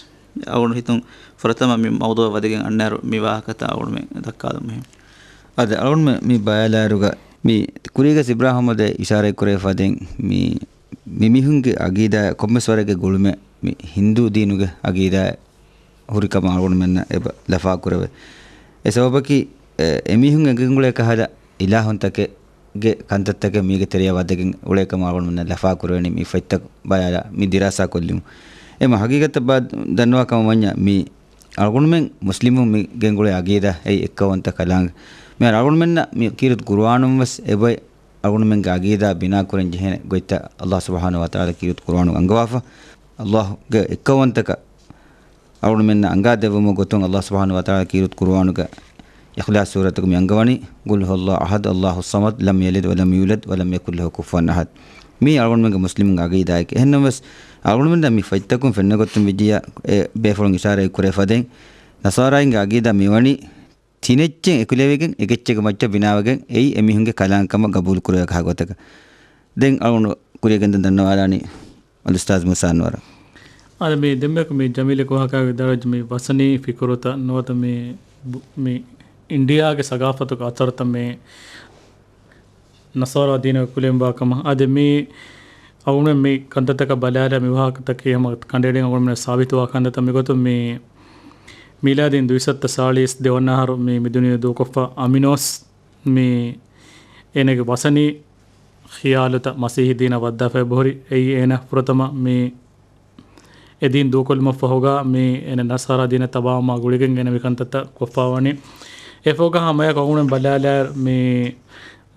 އަޅުގަނޑު ހިތުން ފުރަތަމަ މި މައުޟޫޢަށް ވަދެގެން އަންނައިރު މި ވާހަކަތައް އަޅުގަނޑުމެން ދައްކާލުން މިހެން. އަދި އަޅުގަނޑުމެން މި ބަޔާލާއިރުގަ މި ކުރީގަ ސިބްރާ އަޙްމަދު އިޝާރަތް ކުރެވި ފަދައިން މި، މި މީހުންގެ ޢަޤީދާ ކޮންމެސް ވަރެއްގެ ގުޅުމެއް މި ހިންދޫ ދީނުގެ ޢަޤީދާ ހުރިކަމަށް އަޅުގަނޑުމެންނަށް އެބަ ލަފާ ކުރެވޭ. އެ ސަބަބަކީ، އެ، އެމީހުން އެނގެންގުޅޭ ކަހަލަ އިލާހުންތަކެއްގެ ކަންތައްތަކެއް މީގެ ތެރެއަށް ވަދެގެން އުޅޭ ކަމަށް އަޅުގަނޑުމެންނަށް ލަފާ ކުރެވެނީ މި ފޮތްތައް ބަލާލާ މި ދިރާސާ ކޮށްލުމުން. އެމަ ހަގީގަތަށް ބާ ދަންނަވާ ކަމަށް ވަންޏާ މި އަޅުގަނޑުމެން މުސްލިމުން މި ގެންގުޅޭ ޢަޤީދާ އެއީ އެއްކައުވަންތަ ކަލާނގެ. މި އަޅުގަނޑުމެންނަށް މި ކީރިތި ޤުރުއާނުން ވެސް އެބައި އަޅުގަނޑުމެންގެ ޢަޤީދާ ބިނާ ކުރަން ޖެހޭނެ ގޮތްތައް ﷲ ސުބްޙާނަހޫ ވަތަޢާލާ ކީރިތި ޤުރުއާނުގަ އަންގަވާފަ. ﷲ ގެ އެއްކައުވަންތަކަށް އަޅުގަނޑުމެންނަށް އަނގާ ދެއްވުމުގެ ގޮތުން ﷲ ސުބްޙާނަހޫ ވަތަޢާލާ ކީރިތި ޤުރުއާނުގަ އިޚްލާޞް ސޫރަތުގަ މި އަންގަވަނީ، "قل هو الله أحد، الله الصمد، لم يلد ولم يولد، ولم يكن له كفوا أحد." މީ އަޅުގަނޑުމެންގެ މުސްލިމުންގެ ޢަޤީދާއެކޭ. އެހެންނަމަވެސް، އަޅުގަނޑުމެން ދެން މި ފޮތްތަކުން ފެންނަ ގޮތުން ވިއްޔާ، އެ ބޭފުޅުން އިޝާރަތް ކުރެވި ފަދައިން، ނަޞާރާއިންގެ ޢަޤީދާ މިވަނީ ތިނެއްޗެއް އެކުލެވިގެން އެކެއްޗެއްގެ މައްޗަށް ބިނާވެގެން އެއީ އެމީހުންގެ ކަލާނގެ ކަމަށް ގަބޫލު ކުރެވޭ ކަހަލަ ގޮތަކަށް. ދެން އަޅުގަނޑު ކުރިއަށް ގެންދަން ދަންނަވާލާނީ އަލްއުސްތާޛް މޫސާ އަންވަރަށް. އާދެ، މި ދެންމެ މި ޖަމީލް ކުރިއަށް ވިދާޅުވެއްޖެ މި ވަސަނީ ފިކުރުތައް ނުވަތަ މި ބު-، މި އިންޑިއާގެ ސަގާފަތުގެ އަސަރުތައް މި ނަޞާރާ ދީނަށް ކުރެވިފައިވާ ކަމަށް. އަދި މި އަޅުގަނޑުމެން މި ކަންތައްތަކަށް ބަލާލާ މި ވާހަކަތަކީ ހަމަ ކަނޑައެޅިގެން އަޅުގަނޑުމެން ސާބިތުވާ ކަންތައްތައް. މިގޮތުން މި މީލާދީން ދުއިސައްތަ ސާޅީސް ދެވަނަ އަހަރު މި މި ދުނިޔެ ދޫކޮށްފަ އަމިނޯސް މި އޭނަގެ ވަސަނީ ޚިޔާލުތައް މަސީޙީ ދީނަށް ވައްދާފަ އެބަހުރި. އެއީ އޭނަ ފުރަތަމަ މި އެ ދީން ދޫކޮށްލުމަށްފަހުގަ މި އޭނަ ނަޞާރާ ދީނަށް ތަބާވުމާ ގުޅިގެން އޭނަ މި ކަންތައްތައް ކޮށްފަވަނީ. އެފޯގަ ހަމަޔަކު އަގުނެ ބަލާލާ މި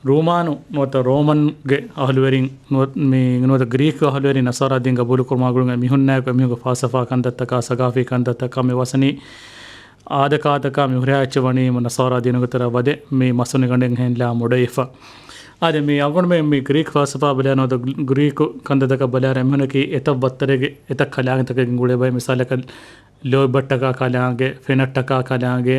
ރޫމާނު ނުވަތަ ރޯމަންގެ އަހުލުވެރިން ނުވަ-، މި ނުވަތަ ގްރީކު އަހުލުވެރިން ނަސާރާ ދީން ގަބޫލުކުރުމާ ގުޅުން އެމީހުންނާއެކު އެމީހުންގެ ފާސަފާ ކަންތައްތަކާ، ސަގާފީ ކަންތައްތަކާ މި ވަސަނީ އާދަކާދަކާ މި ހުރިހާ އެއްޗެއް ވަނީ މު ނަސާރާ ދީނުގެ ތެރެއަށް ވަދެ މި މަސުނިގަނޑެއްހެން ލާ މުޑައިފަ. އާދެ، މި އަގުން މި، މި ގްރީކް ފާސަފާ ބަލާ ނުވަތަ ގްރީކު ކަންތައްތަކަށް ބަލާރަ އެމީހުނަކީ އެތައް ބައްތަރެއްގެ އެތައް ކަލާނގެތަކެއް ގެންގުޅޭ ބައެއް. މިސާލަކަށް ލޯތްބައްޓަކާ ކަލާނގެ، ފެނައްޓަކާ ކަލާނގެ،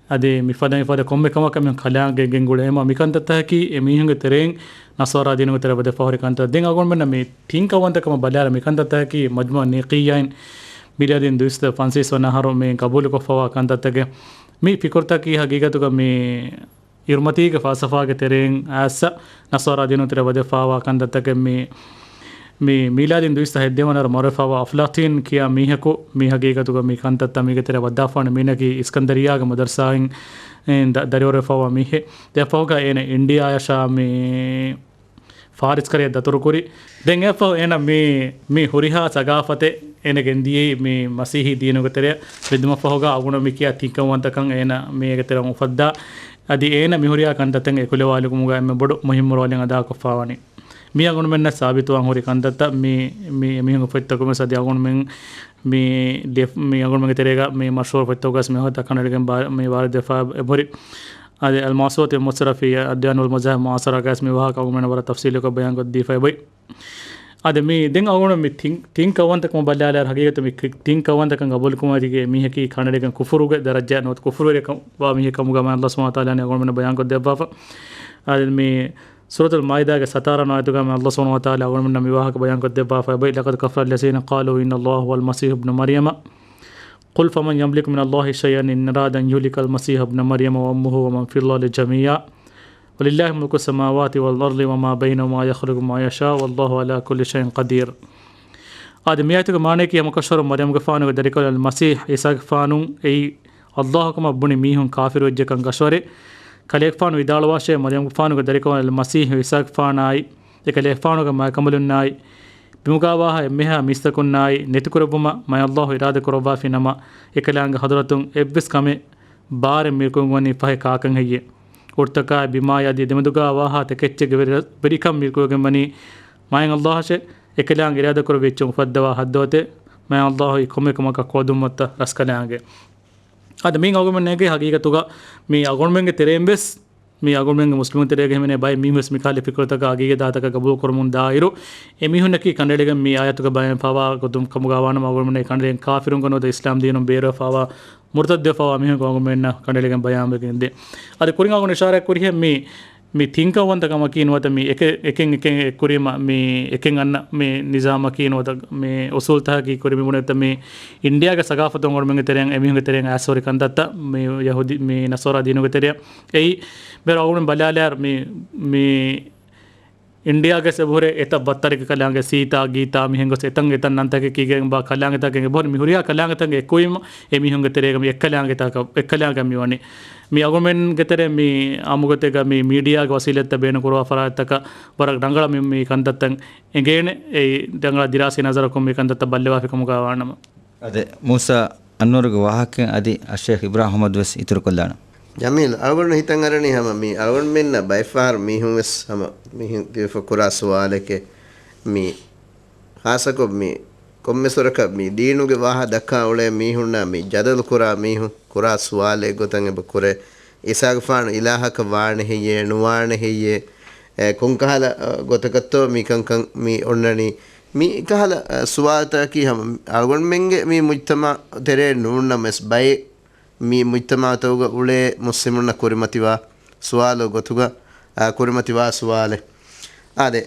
އަދި މިފަދަ މިފަދަ ކޮންމެ ކަމަކަށް މި ކަލާނގެ ގެންގުޅޭ. އެމަ މިކަންތައްތަކަކީ އެމީހުންގެ ތެރެއިން ނަސާރާ ދީނުގެ ތެރެ ވަދެފަ ހުރި ކަންތައް. ދެން އަގުންމެންނަށް މި ތިން ކައުވަންތަކަމަށް ބަލާލަ މިކަންތައްތަކަކީ މަޖްމުއަ ނިޤިއްޔާއިން މީލާދީން ދުއިސައްތަ ފަންސީސް ވަނަ އަހަރު މި ގަބޫލުކޮށްފަވާ ކަންތައްތަކެއް. މި ފިކުރުތަކީ ހަގީގަތުގަ މި އިރުމަތީގެ ފަލްސަފާގެ ތެރެއިން އައިއްސަ ނަސާރާ ދީނުގެ ތެރެ ވަދެފާވާ ކަންތައްތަކެއް. މި، މި މީލާދީން ދުއިސައްތަ ހަތްދެވަނަ އަހަރު މަރުވެފާވާ އަފްލާތޫން ކިޔާ މީހަކު މި ހަގީގަތުގަ މި ކަންތައްތައް މީގެ ތެރެ ވައްދާފާނެ މީނަކީ އިސްކަންދަރިއްޔާގެ މަދަރުސާއިން، އެ، ދަ-، ދަރިވަރުވެފާވާ މީހެއް. ދެއަފަހުގަ އޭނަ އިންޑިއާޔަށާ މި ފާރިސް ކަރަޔަށް ދަތުރުކުރި. ދެން އެއަށްފަހު އޭނަ މި، މި ހުރިހާ ސަގާފަތެއް އޭނަ ގެންދިޔައީ މި މަސީހީ ދީނުގެ ތެރެއަށް ވެދުމަށްފަހުގަ އަގުނަ މި ކިޔާ ތިން ކައުވަންތަކަން އޭނަ މީގެ ތެރެއަށް އުފައްދާ. އަދި އޭނަ މި ހުރިހާ ކަންތައްތައް އެކުލެވާލުމުގަ އެންމެ ބޮޑު މުހިއްމު ރޯލެއް އަދާކޮށްފާވަނީ. މި އަގުނުމެންނަށް ސާބިތުވާން ހުރި ކަންތައްތައް މި، މި އެމީހުންގެ ފޮތްތަކުން ވެސް އަދި އަގުނުމެން މި ލިޔެ-، މި އަގުނުމެންގެ ތެރޭގަ މި މަޝްހޫރު ފޮތްތަކުގަސް މި ހޮތަ ކަނޑައެޅިގެން ބާ-، މި ވާރިދުވެފާ އެބަހުރި. އަދި އަލް މައުސޫއަތު މުއައްސަރަ ފީ އަދްޔާނުލް މަޒާހިބް މުއާސަރާގަސް މި ވާހަކަ އަގުނުމެންނަށް ވަރަށް ތަފްސީލުކޮށް ބަޔާންކޮށްދީފަ އެބައި. އަދި މި ދެން އަގުނު މި ތިން، ތިން ކައުވަންތަކަމަށް ބަލާލާ ހަގީގަތު މި ކި-، ތިން ކައުވަންތަކަން ގަބޫލުކުރުމަކީ މީހަކީ ކަނޑައެޅިގެން ކުފުރުގެ ދަރަޖައަށް ނުވަތަ ކުފުރުވެރިކަމުގަ މާތް ﷲ ސުބްޙާނަހޫ ވަތަޢާލާ އަގުނުމެންނަށް ބަޔާންކޮށްދެއްވާފަ. އަދި މި ސޫރަތުލް މާއިދާގެ ސަތާރަ ވަނަ އާޔަތުގަ މާތް ﷲ ސުބްޙާނަހޫ ވަތަޢާލާ އަގުނުމެންނަށް މި ވާހަކަ ބަޔާންކޮށްދެއްވާފަ އެބައި. لقد كفر الذين قالوا إن الله هو المسيح ابن مريم قل فمن يملك من الله شيئا إن أراد أن يهلك المسيح ابن مريم وأمه ومن في الأرض جميعا ولله ملك السماوات والأرض وما بينهما يخلق ما يشاء والله على كل شيء قدير. އާދެ، މި އާޔަތުގެ މާނަޔަކީ ހަމަކަށަވަރުން މަރްޔަމްގެފާނުގެ ދަރިކަލުން އަލްމަސީޙް ޢީސާގެފާނު އެއީ ﷲ ކަމަށް ބުނި މީހުން ކާފިރުވެއްޖެކަން ކަށަވަރެއް. ކަލޭގެފާނު ވިދާޅުވާށޭ، މަރްޔަމްގެފާނުގެ ދަރިކަލުން އަލްމަސީޙް ޢީސާގެފާނާއި އެކަލޭގެފާނުގެ މާތްކަނބަލުންނާއި ބިމުގާވާހާ އެންމެހާ މީސްތަކުންނާއި ނެތިކުރެއްވުމަށް މާތް ﷲ އިރާދަކުރައްވާފި ނަމަ، އެކަލާނގެ ޙަޟްރަތުން އެއްވެސް ކަމެއް ބާރެއް މިރުކުރަންވަނީ ފަހެ ކާކަށް ހެއްޔޭ؟ ހުއްޓަކާއި ބިމާއި އަދި ދެމެދުގާ ވާހާ ތަކެއްޗެއްގެ ވެރި-، ވެރިކަން މިރުކުރެވިގެންވަނީ މާތް ﷲ އަށެ. އެކަލާނގެ އިރާދަކުރެއްވި އެއްޗެއް އުފައްދަވާ ހައްދަވަތެއް މާތް ﷲ އީ ކޮންމެ ކަމަކަށް ކޯދުންވައްތަ ރަސްކަލާނގެ. އަދި މި އަގުންމެންނެގެ ހަގީގަތުގަ މި އަގުންމެންގެ ތެރެއިން ވެސް މި އަގުންމެންގެ މުސްލިމުން ތެރޭގަ ހިމެނޭ ބައެއް މީހުން ވެސް މިކަހަލަ ފިކުރުތަކާ އަގީގަ ދާތަކަށް ގަބޫލު ކުރަމުން ދާއިރު، އެ މީހުންނަކީ ކަނޑައެޅިގެން މި އާޔަތުގަ ބަޔާންފާވާ ގޮތުން ކަމުގަ ވާނަމަ އަގުންމެންނަކީ ކަނޑައެޅިގެން ކާފިރުންގަ ނުވަތަ އިސްލާމް ދީނުން ބޭރުވެފާވާ މުރުތައްދުވެފާވާ މީހުން އަގުންމެންނަށް ކަނޑައެޅިގެން ބަޔާން ވެގެން ދޭ. އަދި ކުރިން އަގުން އިޝާރާތް ކުރިހެން މި މި ތިން ކައުވަންތަކަމަކީ ނުވަތަ މި އެކެ-، އެކެއް އެކެއް އެއްކުރީމަ މި އެކެއް އަންނަ މި ނިޒާމަކީ ނުވަތަ މި އުސޫލްތަކަކީ ކުރި މި ބުނެވިތަ މި އިންޑިއާގެ ސަގާފަތު އަގުންމެންގެ ތެރެއިން އެމީހުންގެ ތެރެއިން އައިސް ހުރި ކަންތައްތައް މި ޔަހޫދީ މި ނަސާރާ ދީނުގެ ތެރެއަށް އެއީ ބޭރު އަގުން ބަލާލާއިރު މި، މި އިންޑިއާގެ ސެބުހުރެ އެތައް ބައްތަރެއްގެ ކަލާނގެ ސީތާ، ގީތާ މިހެން ގޮސް އެތަން އެތަން ނަންތަކެއް ކީގެން ބާ ކަލާނގެތަކެއް އެބަހުރި މި ހުރިހާ ކަލާނގެތަކެއް އެއްކުވީމަ އެމީހުންގެ ތެރޭގަ މި އެއްކަލާނގެތަކަށް އެއްކަލާނގެ މި ވަނީ. މި އަގުންމެންގެ ތެރޭ މި އާއްމުގޮތެއްގަ މި މީޑިއާގެ ވަސީލަތްތައް ބޭނުންކުރުވާ ފަރާތްތަކަށް ވަރަށް ރަނގަޅަށް މި، މި ކަންތައްތައް އެނގޭނެ. އެއީ ރަނގަޅަށް ދިރާސީ ނަޒަރަކުން މި ކަންތައްތައް ބައްލަވާފި ކަމުގަ ވާނަމަ. އާދެ، މޫސާ އަންވަރުގެ ވާހަކައިން އަދި އައްޝޭޚް އިބްރާހިމް އަޙްމަދު ވެސް އިތުރުކޮށްލާނަން. ޖަމީލް، އަޅުގަނޑު ހިތަށް އަރަނީ ހަމަ މި އަޅުގަނޑުމެންނަށް ބައެއްފަހަރު މީހުން ވެސް ހަމަ މިހިން ދީފަ ކުރާ ސުވާލެކޭ. މި ޚާއްޞަކޮށް މި ކޮންމެސް ވަރަކަށް މި ދީނުގެ ވާހަ ދައްކާ އުޅޭ މީހުންނާ މި ޖަދަލު ކުރާ މީހުން ކުރާ ސުވާލެއް ގޮތަށް އެބަ ކުރޭ. އީސާގެފާނު އިލާހަކަށް ވާނެ ހެއްޔޭ، ނުވާނެ ހެއްޔޭ؟ އެ، ކޮންކަހަލަ، އަ، ގޮތަކަށްތޯ މިކަންކަން މި އޮންނަނީ؟ މި ކަހަލަ، އަ، ސުވާލުތަކަކީ ހަމަ އަޅުގަނޑުމެންގެ މި މުޖްތަމަޢު ތެރޭ ނޫންނަމަވެސް ބައެއް މި މުޖްތަމަޢުތަކުގަ އުޅޭ މުސްލިމުންނަށް ކުރިމަތިވާ ސުވާލު ގޮތުގަ، އާ، ކުރިމަތިވާ ސުވާލެއް. އާދެ،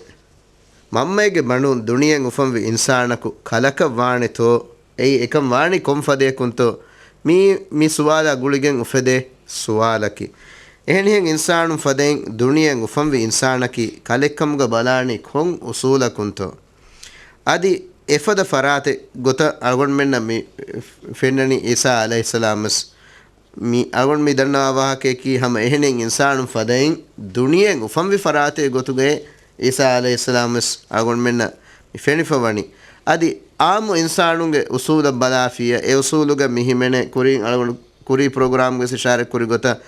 މަންމައެއްގެ ބަނޑުން ދުނިޔެއަށް އުފަންވި އިންސާނަކު ކަލަކަށް ވާނެތޯ؟ އެއީ އެކަން ވާނީ ކޮން ފަދަޔަކުންތޯ؟ މީ، މި ސުވާލާ ގުޅިގެން އުފެދޭ ސުވާލަކީ. އެހެނިހެން އިންސާނުން ފަދައިން ދުނިޔެއަށް އުފަންވި އިންސާނަކީ ކަލެއްކަމުގަ ބަލާނީ ކޮން އުސޫލަކުންތޯ؟ އަދި އެފަދަ ފަރާތެއް ގޮތަށް އަޅުގަނޑުމެންނަށް މި ފެންނަނީ އީސާ ޢަލައިހިއްސަލާމް ވެސް މި އަޅުގަނޑު މި ދަންނަވާ ވާހަކަޔަކީ ހަމަ އެހެނެއް އިންސާނުން ފަދައިން ދުނިޔެއަށް އުފަންވި ފަރާތެއް ގޮތުގައި އީސާ ޢަލައިހިއްސަލާމް ވެސް އަޅުގަނޑުމެންނަށް މި ފެނިފަ ވަނީ. އަދި އާއްމު އިންސާނުންގެ އުސޫލަށް ބަލާފިއްޔާ، އެ އުސޫލުގަ މި ހިމެނޭ ކުރީން އަޅުގަނޑު ކުރީ ޕްރޮގްރާމްގަ ވެސް އިޝާރަތް ކުރި ގޮތަށް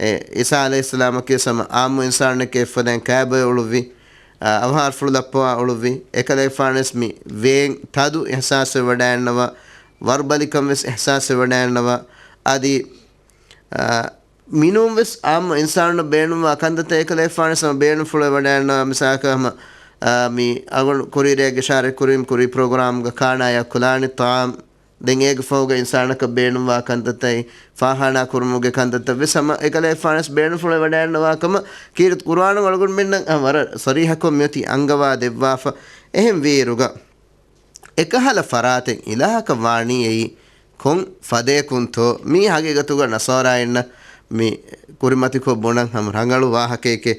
އެ، ޢީސާ ޢަލައިހިއްސަލާމަކީ ސަމަ ޢާއްމު އިންސާނެކޭ އެއްފަދައިން ކައިބޮއެ އުޅުއްވި، އަ، އަވަހާރަފުޅު ލައްޕަވާ އުޅުއްވި. އެކަލޭގެފާނުވެސް މި ވޭން ތަދު އިޙްސާސްވެ ވަޑައިގަންނަވާ، ވަރުބަލިކަން ވެސް އިޙްސާސްވެ ވަޑައިގަންނަވާ. އަދި، އަ، މިނޫން ވެސް ޢާއްމު އިންސާނުންނަށް ބޭނުންވާ ކަންތައްތައް އެކަލޭގެފާނުވެސް ހަމަ ބޭނުންފުޅުވެ ވަޑައިގަންނަވާ. މިސާލަކަށް ހަމަ، އަ، މި އަޅުގަނޑު ކުރީ ރެއަށް އިޝާރަތް ކުރީމް ކުރީ ޕްރޮގްރާމްގަ ކާނާ ޔައުކުލާނި ޠަޢާމް. ދެން އޭގެ ފަހުގަ އިންސާނަކަށް ބޭނުންވާ ކަންތައްތައް ފާޚާނާ ކުރުމުގެ ކަންތައްތައް ވެސް ހަމަ އެކަލޭގެފާނުވެސް ބޭނުންފުޅުވެ ވަޑައިގަންނަވާ ކަމަށް ކީރިތި ޤުރުއާނުން އަޅުގަނޑުމެންނަށް ވަރަށް ޞަރީޙަކޮށް މިއޮތީ އަންގަވާ ދެއްވާފަ. އެހެން ވީއިރުގަ އެކަހަލަ ފަރާތެއް އިލާހަކަށް ވާނީ އެއީ ކޮން ފަދަޔަކުންތޯ؟ މީ ހަގީގަތުގަ ނަޞާރާއިންނަށް މި ކުރިމަތިކޮށް ބުނަން ހަމަ ރަނގަޅު ވާހަކައެކޭ.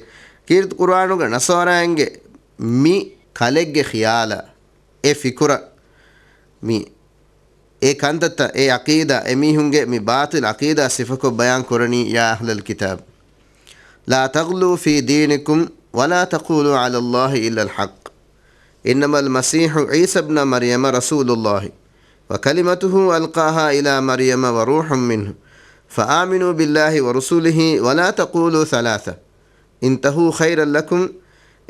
ކީރިތި ޤުރުއާނުގަ ނަޞާރާއިންގެ މި ކަލެއްގެ ޚިޔާލަށް، އެ ފިކުރަށް، މި އެ ކަންތައްތައް، އެ ޢަޤީދާ، އެމީހުންގެ މި ބާޠިލް ޢަޤީދާ ސިފަކޮށް ބަޔާން ކުރަނީ، يا أهل الكتاب لا تغلوا في دينكم ولا تقولوا على الله إلا الحق إنما المسيح عيسى ابن مريم رسول الله وكلمته ألقاها إلى مريم وروح منه فآمنوا بالله ورسله ولا تقولوا ثلاثة انتهوا خيرا لكم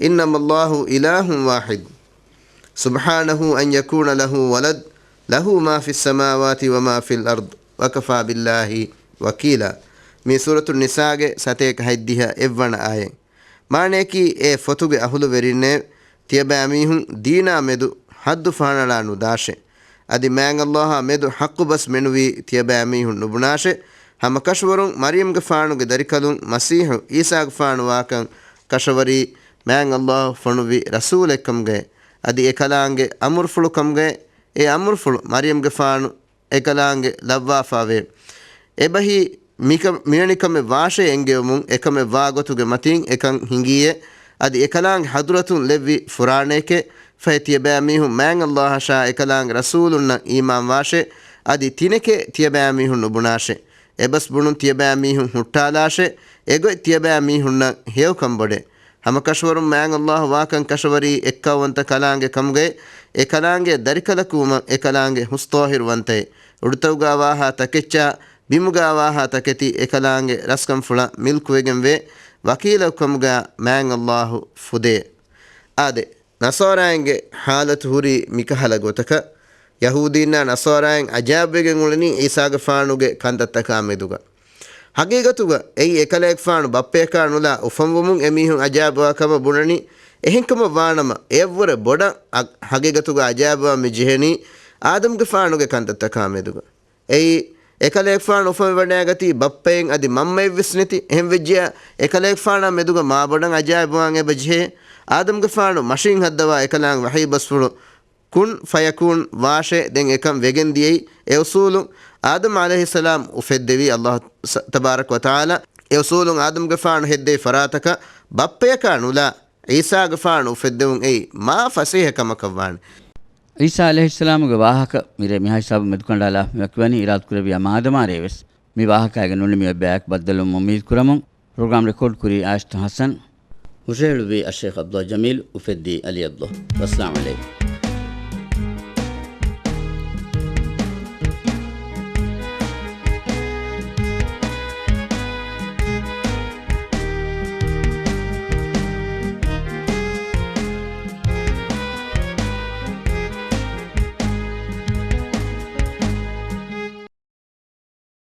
إنما الله إله واحد سبحانه أن يكون له ولد له ما في السماوات وما في الأرض وكفى بالله وكيلا. މީ ސޫރަތު ނިސާގެ ސަތޭކަ ހަތްދިހަ އެއްވަނަ އާޔަތް. މާނަޔަކީ، އޭ ފޮތުގެ އަހުލުވެރިންނޭ، ތިޔަބައިމީހުން ދީނާ މެދު ޙައްދު ފަހަނަޅާ ނުދާށޭ. އަދި މާތް ﷲ އާ މެދު ޙައްޤު ބަސް މެނުވީ ތިޔަބައިމީހުން ނުބުނާށޭ. ހަމަކަށަވަރުން މަރްޔަމްގެފާނުގެ ދަރިކަލުން މަސީޙު ޢީސާގެފާނު ވާކަން ކަށަވަރީ މާތް ﷲ ފޮނުއްވި ރަސޫލެއްކަމުގައޭ. އަދި އެކަލާނގެ އަމުރުފުޅުކަމުގައޭ. އެ އަމުރުފުޅު މަރްޔަމްގެފާނު އެކަލާނގެ ލައްވާފައެވެ. އެބަހީ މިކަ-، މިވެނިކަމެއް ވާށޭ އެންގެވުމުން، އެކަމެއް ވާގޮތުގެ މަތީން އެކަން ހިނގީއޭ. އަދި އެކަލާނގެ ޙަޟްރަތުން ލެއްވި ފުރާނައެކޭ. ފަހެ ތިޔަބައިމީހުން މާތް ﷲ އަށާ އެކަލާނގެ ރަސޫލުންނަށް އީމާންވާށޭ. އަދި ތިނެކޭ ތިޔަބައިމީހުން ނުބުނާށޭ. އެބަސް ބުނުން ތިޔަބައިމީހުން ހުއްޓާލާށޭ. އެގޮތް ތިޔަބައިމީހުންނަށް ހެޔޮކަން ބޮޑޭ. ހަމަކަށަވަރުން މާތް ﷲ ވާކަން ކަށަވަރީ އެއްކައުވަންތަ ކަލާނގެ ކަމުގައޭ. އެ ކަލާނގެ ދަރިކަލަކު ވުމަށް އެ ކަލާނގެ ހުސްޠާހިރުވަންތައޭ. އުޑުތަކުގާ ވާހާ ތަކެއްޗާ، ބިމުގާ ވާހާ ތަކެތި އެކަލާނގެ ރަސްކަންފުޅަށް މިލްކުވެގެންވޭ. ވަކީލަކު ކަމުގާ މާތް ﷲ ފުދޭ. އާދެ، ނަޞާރާއިންގެ ޙާލަތު ހުރީ މިކަހަލަ ގޮތަކަށް. ޔަހޫދީންނާ ނަޞާރާއިން އަޖާބުވެގެން އުޅެނީ ޢީސާގެފާނުގެ ކަންތައްތަކާ މެދުގަ. ޙަޤީޤަތުގަ އެއީ އެކަލޭގެފާނު ބައްޕަޔަކާ ނުލާ އުފަންވުމުން އެމީހުން އަޖާބުވާ ކަމަށް ބުނަނީ. އެހެންކަމަށް ވާނަމަ، އެއަށްވުރެ ބޮޑަށް އަ-، ޙަޤީޤަތުގަ އަޖާބުވާން މި ޖެހެނީ އާދަމްގެފާނުގެ ކަންތައްތަކާ މެދުގަ. އެއީ، އެކަލޭގެފާނު އުފަންވެވަޑައިގަތީ ބައްޕައެއް އަދި މަންމައެއްވެސް ނެތި. އެހެންވެއްޖެޔާ، އެކަލޭގެފާނާ މެދުގަ މާބޮޑަށް އަޖާއިބުވާން އެބަ ޖެހޭ. އާދަމްގެފާނު މަށިން ހައްދަވާ އެކަލާނގެ ވަޙީ ބަސްފުޅު ކުން ފަޔަކޫން ވާށޭ، ދެން އެކަން ވެގެން ދިޔައީ. އެ އުސޫލުން އާދަމް ޢަލައިހިއްސަލާމް އުފެއްދެވީ ﷲ ތަބާރަކަ ވަތަޢާލާ. އެ އުސޫލުން އާދަމްގެފާނު ހެއްދެވި ފަރާތަކަށް ބައްޕަޔަކާ ނުލާ ޢީސާގެފާނު އުފެއްދެވުން އެއީ މާ ފަސޭހަ ކަމަކަށް ވާނެ. ޢީސާ ޢަލައިހިއްސަލާމުގެ ވާހަކަ މިރޭ މިހާ ހިސާބުން މެދުކަނޑާލާފަ މިވަކިވަނީ އިރާދަކުރެއްވިޔާ މާދަމާ ރޭވެސް. މި ވާހަކައިގެ ނޫނީ މިއޮތް ބަޔަކު ބައްދަލުވުމަށް އުއްމީދު ކުރަމުން، ޕްރޮގްރާމް ރެކޯޑް ކުރީ އާޝިތު ޙަސަން، ހުށަހެޅުއްވީ އައްޝައިޚް ޢަބްދުﷲ ޖަމީލް، އުފެއްދީ ޢަލީ ޢަބްދުﷲ. ވައްސަލާމް ޢަލައިކުމް.